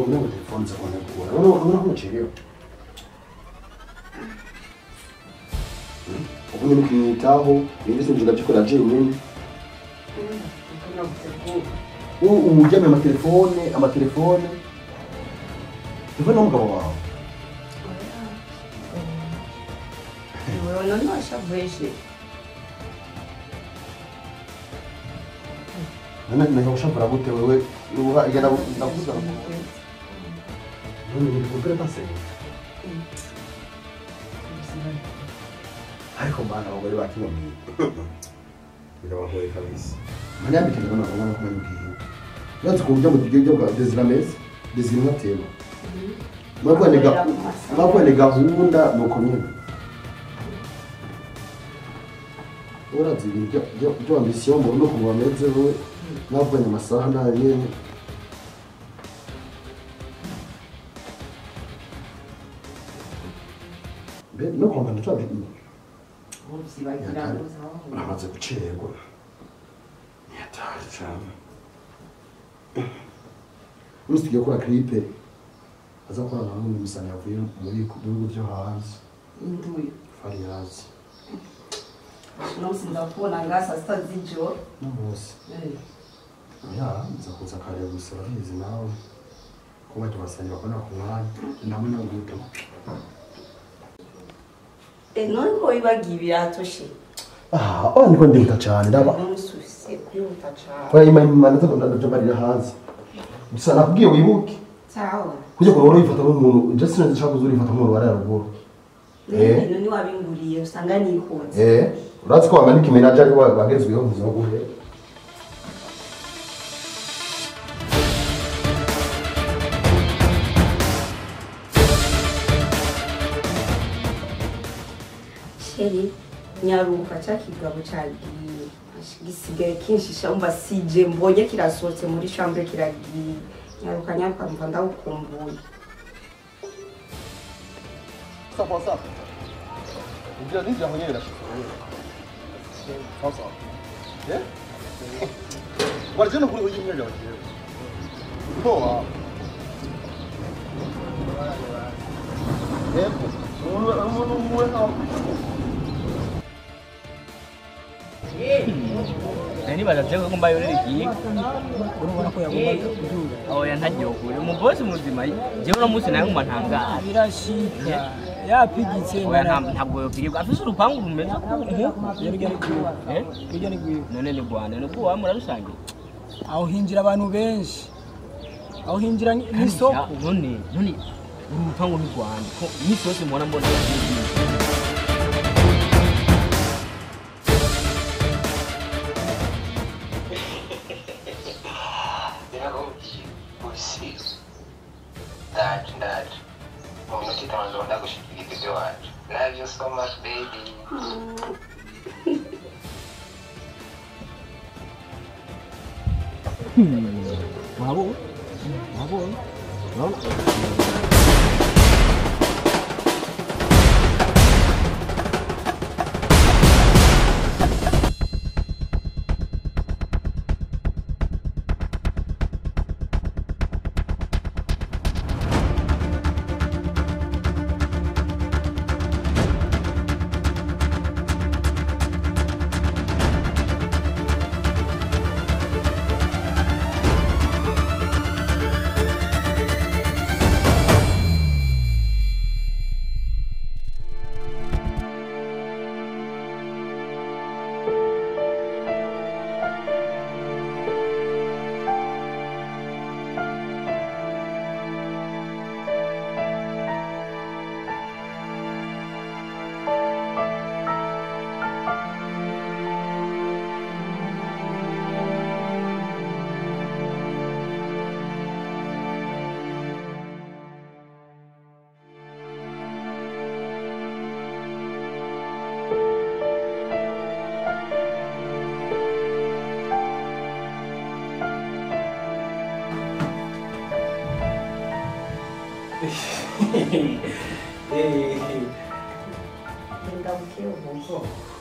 Ngo telefone zakona gukora. Urabona ko ucerewe. Ubu nyine kumwitaho, ibindi sinzi ndabyikora jenyine. Ubu ujyame amatelefone. Telefone n'umugabo wawe. Wewe none washavuye. None ushavura gute wewe? Uba igenda ndakuza. None ni kumpera pase. Ariko bana abagore bakibamiye. Birabagoye kabisa. Mani abitenda bana abana kumenya ugiye. Urazi ko ujya mu gihe bwa Desire Desire natema. Mwakwene gahunda nuko nyine. Urazi ibintu byo ambition mu rugo kuba meze we navuganye amasaha nayo nyene. Be no kwamba twabi. Uramaze gucererwa. Ntiyataje cyane. Umunsi tugiye gukora clip aza gukorana n'undi musani yavuye muri bihugu byo hanze. Induyo. Fariyazi. Umunsi ndakubona ngaha saa sita z'ijoro. N'umunsi. Ya, nza kuza kare gusa urabizi nawe. Kuba tubasanye bakora ku mwanya ndabona guto. None ko wibagiye ibirato she. Ah, oh niko ndihuta cyane ndaba. Umusufise kwihuta cyane. Oya imana ndabarira hanze. Gusa nakubwiye wibuke. Sawa. Kujya kurora uyifata nk'umuntu, just sinzi nshaka kuzurifata nk'umuntu wari haruguru. None wabinguriye usanga nikunze. Urazi ko wamanika manager ariko bagezweho mu buzima bw'uhe. Sheri nyaruka cya kigabo cyagiye gisigaye kinshisha umva sije mbonye kirasohotse muri chambre kiragiye nyaruka nyaruka mva ndawukumbuye. Sawa. Ngira nijya aho nyine sawa. Eh? Warje no kuri uyu mwanya wagiye. Poa. Yego. Nani bazaje ko mbayo rero igiye. Urabona ko yagomba kuduga. Oya ntaryohure umubosi muzima. Jewe no munsi nayo nguma ntangara. Birashika. Yapigitse oya ntabwo yopigirwa. Afise urupangu rumeze nkuko. Yarujya ni gwiwe. Rujya ni gwiwe. None ni Rwanda no kuwa murarusangiye. Aho hinjira abantu benshi. Aho hinjira n'isoko. None urupangu ni Rwanda. Ko imisi yose mbona mbona. Ndaje. Mu minota itanu ndagushikiriza ibyo wacu. Love you so much baby. Wabonye? Urabona?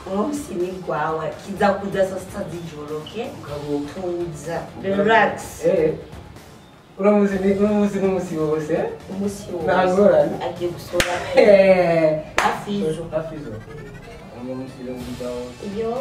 Umunsi ni gwawe kiza kuza saa sita z'ijoro ke tuza relax. Uno munsi n'umunsi wose. Umunsi wose. Nta ngorane. Agiye gusura. Afizo. Afizo. Uno munsi n'umunsi wose. Yo.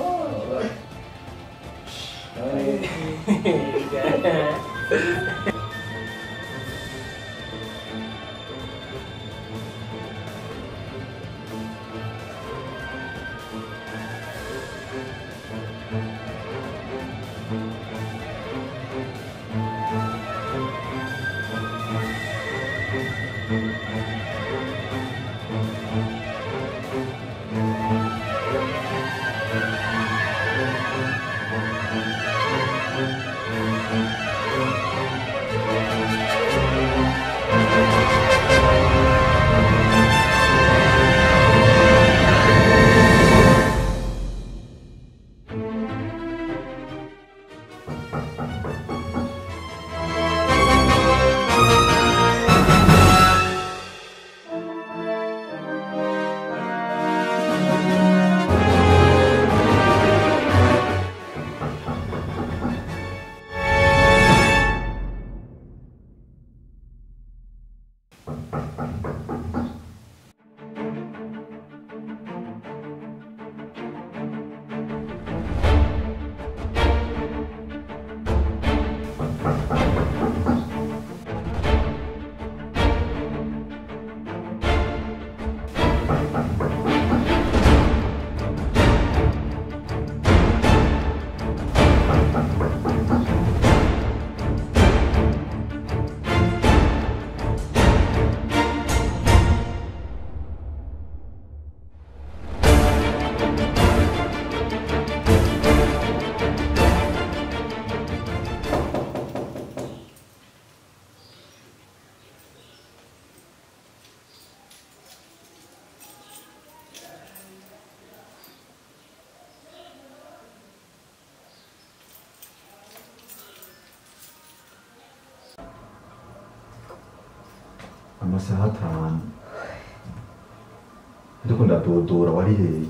Amasaha atanu ndiko ndadodora wari hehe?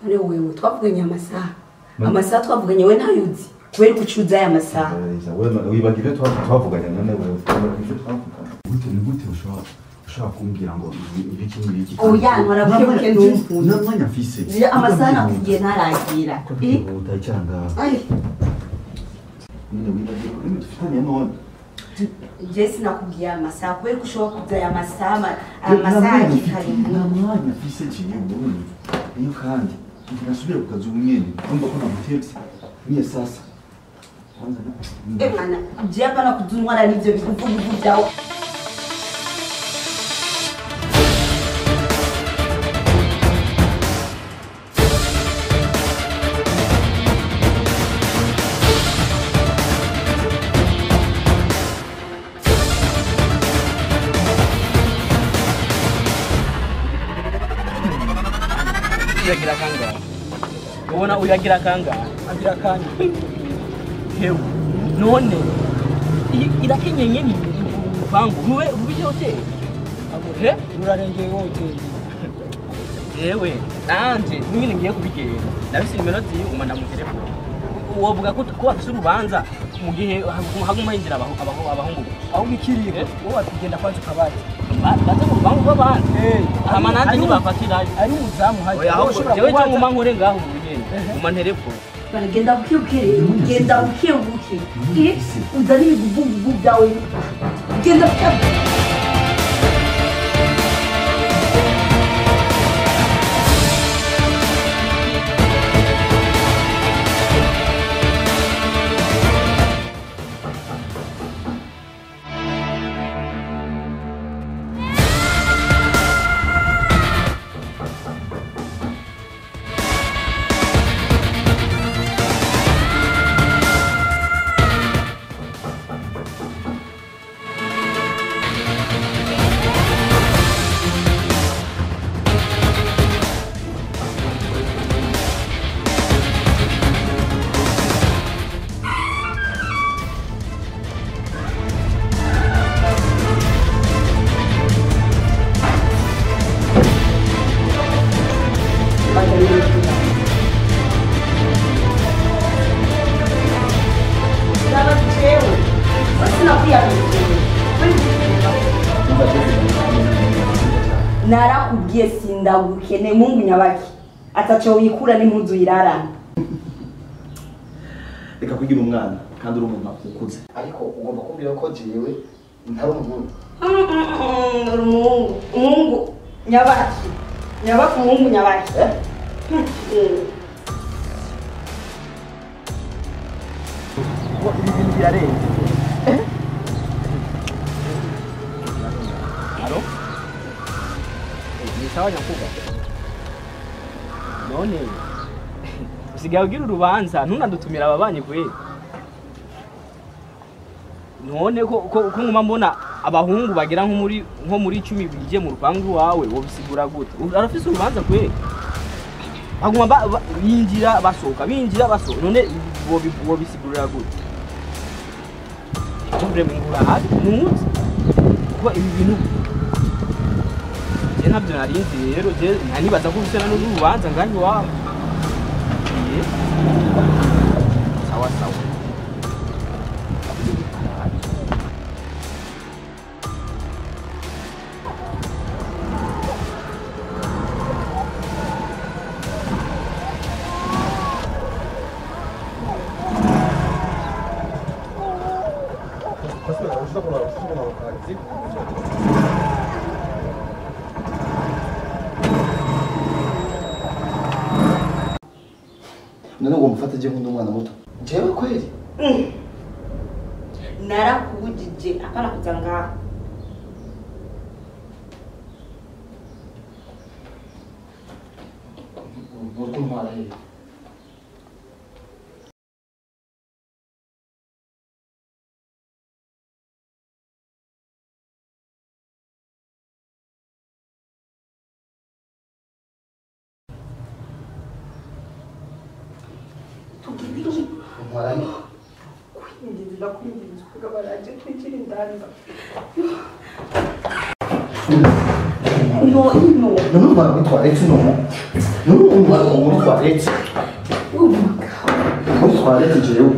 None wewe twavuganye amasaha. Amasaha twavuganye we ntayuzi. Kubera kucuza aya masaha. Wibagiwe twavuganye none wewe twavuganye twavuganye. Gute ni gute ushobora kumbwira ngo ibiki n'ibiki? Oya ntwara buke numva. Nta mwanya mfise. Amasaha nakubwiye ntaragira. Utayicara ngaho. None wibagiwe ururimi dufitanye none. Jesi nakubwiye amasaha kubera ko ushobora kuza aya masaha amasaha yikari. Nta mwanya mfise jewe ubundi. Niyo kandi ntirasubira ku kazi ubu nyene. Urumva ko nagutevye. Niye sasa. Kwanza na. Mana, je hapana kudunwara n'ivyo biguvuguvu byawe. Uragira kangahe? Ubona uragira kangahe? Agira kane. Hewe. None irakenyenye ni urupangu rube rube hoteli. He? Rurarengeye hoteli. Yewe, nanje nyine ngiye kubigenda. Ndabise nimero ziyi nguma ndamutelefone. Wovuga ko ko afise urubanza mu gihe haguma hinjira abahungu. Aho bikiriye wowe atugenda kwanza ukabaza. Baza mu rupangu rw'abandi. Hama nanje nibafatirayo. Ari umuzamu haje. Jewe cyo nguma nkore ngaho mu bigenda. Nguma ntelefone. Genda buke buke rero. Genda buke buke. Uzane ibiguvuguvu byawe. Genda buke. Narakubwiye sindagukene mungu nyabaki. Atacho wikura n'impuzu yirarana. Reka kugira umwana kandi uri umuntu ukuze. Ariko ugomba kumbwira ko jewe ntari umuhungu. Uri umuhungu. Umuhungu nyabaki. Nyabaki umuhungu nyabaki. Ibi bintu birarenze. Alo? Ni sawa nyakuba. None usigaye ugira urubanza ntunadutumira ababanyi kweli. None ko nguma mbona abahungu bagira nko muri 10 bije mu rupangu wawe wobisigura gute? Arafise urubanza kweli. Baguma binjira basohoka binjira basohoka none wobisigurira gute? Kumbre mungura hafi ntuzi kuko ibi bintu je ntabyo narinzi rero je nanibaza ko ufise n'urubanza nganyi wawe. Sawa sawa. None ngo mufate je nk'undi mwana muto. Jewe kweli? Narakubujije apana kuza ngaha. Urikuntwara hehe? No, no. None untwara muri toilette no. None untwara muri toilette. Oh my God. Muri toilette jewe.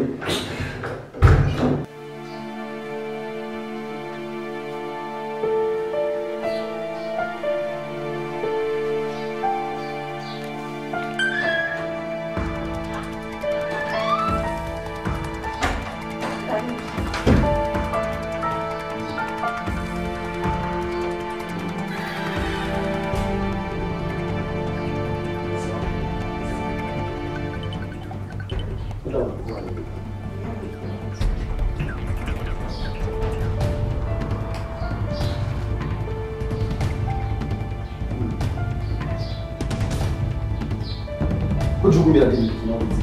Kujukumira nini kinabuzi?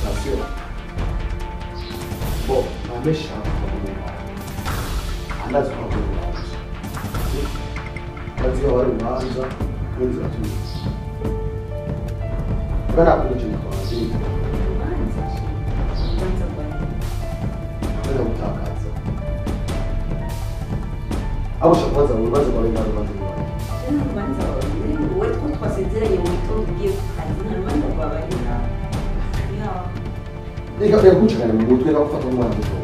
Nasio. Bo, amesha kwa andazi kwa kwa. Kazi wa rubanza mwezi wa tatu. Kana kuja kwa azini. Kana utakaza. Abo shakwaza urubanza kwa rubanza kwa. Urubanza wowe two twasezeranye mu gitondo ugiye ku kazi nta rubanza rwabaye nawe. Reka reka gucikana mu mutwe gufata umwana muto.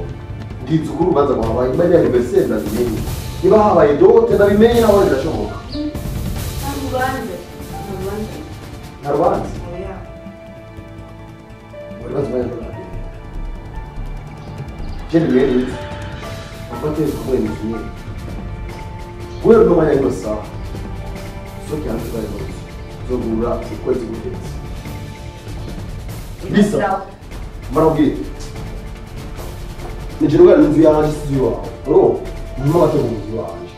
Ngize uko urubanza rwabaye niba ari anniversaire ndabimenye. Niba habaye dote ndabimenye naho birashoboka. Nta rubanza. Nta rubanza. Nta rubanza? Oya. Urubanza rwabaye rwabaye. Je ne l'ai pas. Afate kubera imikino. Guhera uno mwanya ino saha. Soki hanze bari bose. Zogura ukwezi guheze. Bisa. Marabwiye. Nije rugara inzu yanje si iwawe. Uro, nyuma bategura inzu yanje.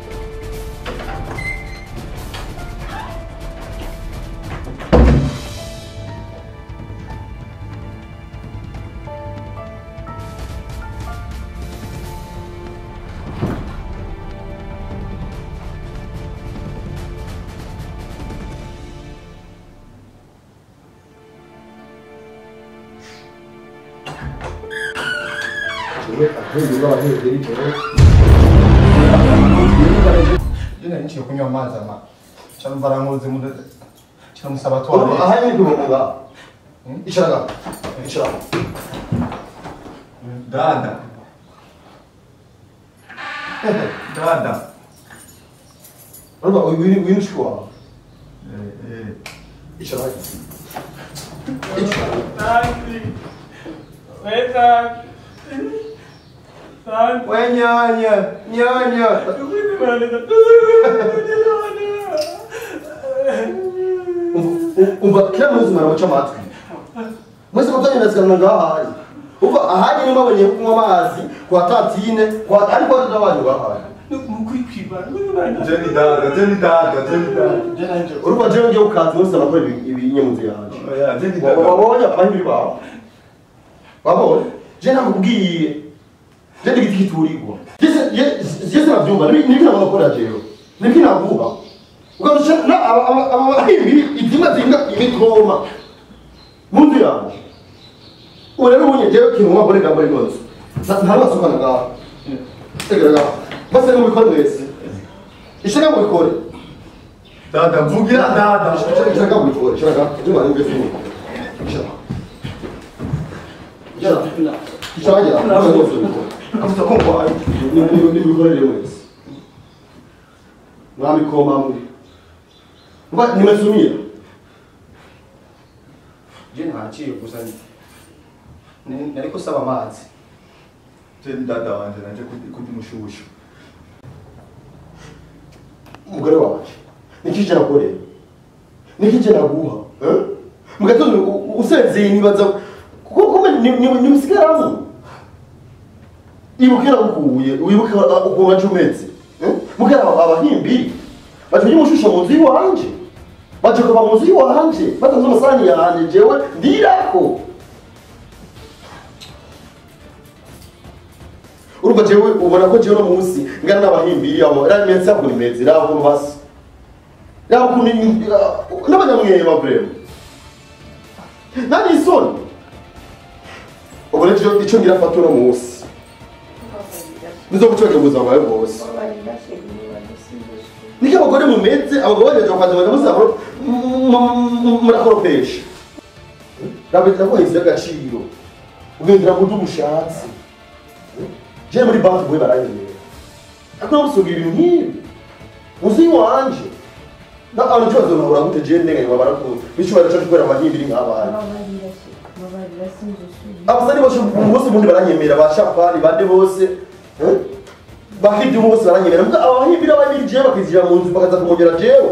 Niciye kunywa amazi ama cyangwa barankoze mu cyangwa tware aha ni kubunga icara icara dada dada Urumva uyu ni mushiki wawe. Icara. We nyanya, nyanya. Umva kila mwezi mara amatwi. Mwese mutanyina ngaha. Umva ahanye nimba abonye kunywa amazi kwa tatine kwa ariko n'abantu bahaye. Jenny dada, Jenny dada, Jenny dada. Urumva jewe ngiye ukazi mwese abakora ibinyemuzi yanje. Oya, Jenny dada. Wabonye abandi bawe. Wabonye? Je nakubwiye. Je ndi giti kiturigwa. Je sinavyumva nibyo nagomba jewe. Nibyo naguha. Ukarusha na aba ibyima zinga imitoma. Mundu yanje. Urero ubonye jewe kintu mwabone gambo rinonze. Ntabasukana ngaho. Tegera ngaho. Bose mubikore mwese. Ishaka mubikore. Dada mvugira dada. Ishaka mubikore. Ishaka. Ndumva ngeze. Ishaka. Ishaka. Avuga ko ngo ni mwese. Mwamikoma mwe. Mba nimesumia. Je ntaciye gusa nariko saba amazi. Jenny dada wanje naje kudimushusha. Umugore wanje nikije nakorera nikije naguha mugatondo usenzeye nibaza kuko ni usigaramo ibukira ukuye wibuke uko wajumetse mugara abahimbiri baje mushusha mu nzu iwanje baje kuva mu nzu iwanje batanze amasahani yanje jewe ndirako urumva jewe ubona ko jewe no munsi ngana n'abahimbiri abo ramensa ko nimeze raho basi raho kuni n'abanyamwema brema nani isoni ubona ico ngira fatura munsi nizoguceka ubuzima bwawe bwose niko abagore mumeze abagabo baje kwaza bakamusaba murakoropesha rabita ko hise agaciro ugendera ku dubushatse je muri banki bwe baranyemera ariko namusugira ibintu nk'ibi muzi wanje na abantu cyose bahora gute je ndenganye babarakunda bityo baraca kubera abahimbiri nk'abana abasani bose bose bundi baranyemera ba shapani bande bose bahidi bose baranyemera mbwa abahimbiri abahiri je bakizira mu nzu bakaza kumongera jewe